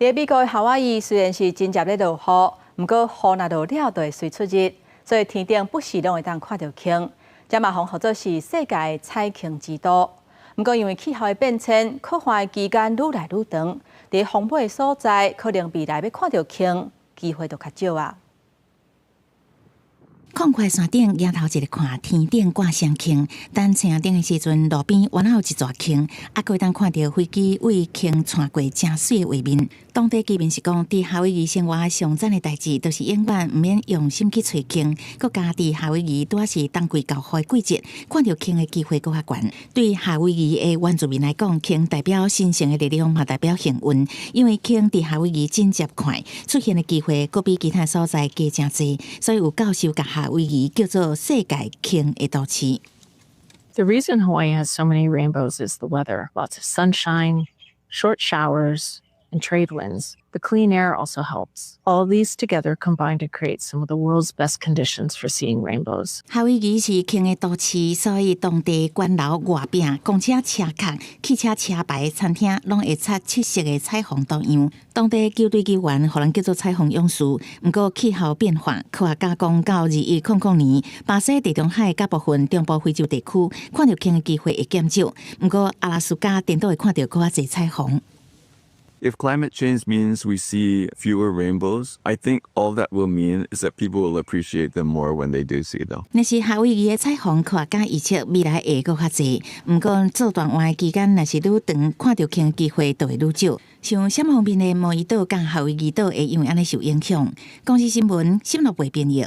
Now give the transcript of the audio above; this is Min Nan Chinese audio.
佇美國夏威夷雖然是真濟咧落雨，毋過雨若落了就會隨出日，所以天頂不時攏會當看著鯨，這嘛予號做是世界彩鯨之都。毋過因為氣候的變遷，酷旱的期間愈來愈長，佇風尾的所在，可能未來欲看著鯨機會就較少啊。曠闊山頂，抬頭一个看，天頂掛雙鯨。等青燈的時陣，路邊原來有一逝鯨，猶閣會當看著飛機對鯨竄過誠媠的畫面。當地居民是講，佇夏威夷生活上讚的代誌，就是永遠毋免用心去揣鯨。閣加佇夏威夷拄仔是冬季厚雨的季節，看著鯨的機會閣較懸。對夏威夷的原住民來講，鯨代表神聖的力量，嘛代表幸運。因為鯨佇夏威夷真濟看，出現的機會閣比其他所在加誠濟，所以有教授共夏威夷叫做世界鯨的都市。 The reason Hawaii has so many rainbows is the weather. Lots of sunshine, short showers, and trade winds. The clean air also helps. All these together combine to create some of the world's best conditions for seeing rainbows. 夏威夷是鯨的都市，所以當地懸樓外壁、公車車殼、汽車車牌、餐廳攏會插七色的彩虹圖樣。當地球隊球員予人叫做彩虹勇士。毋過氣候變化，科學家講到2100年，巴西地中海佮部分中部非洲地區看著鯨的機會會減少。毋過阿拉斯加顛倒會看著閣較濟彩虹。 If climate change means we see fewer rainbows, I think all that will mean is that people will appreciate them more when they do see them. 若是夏威夷的彩虹，科學家預測未來會閣較濟。毋過做大換的期間，若是愈長，看著鯨的機會就會愈少。像什麼方面的毛伊島佮夏威夷島會因為按呢受影響。公視新聞，新樂貝編譯。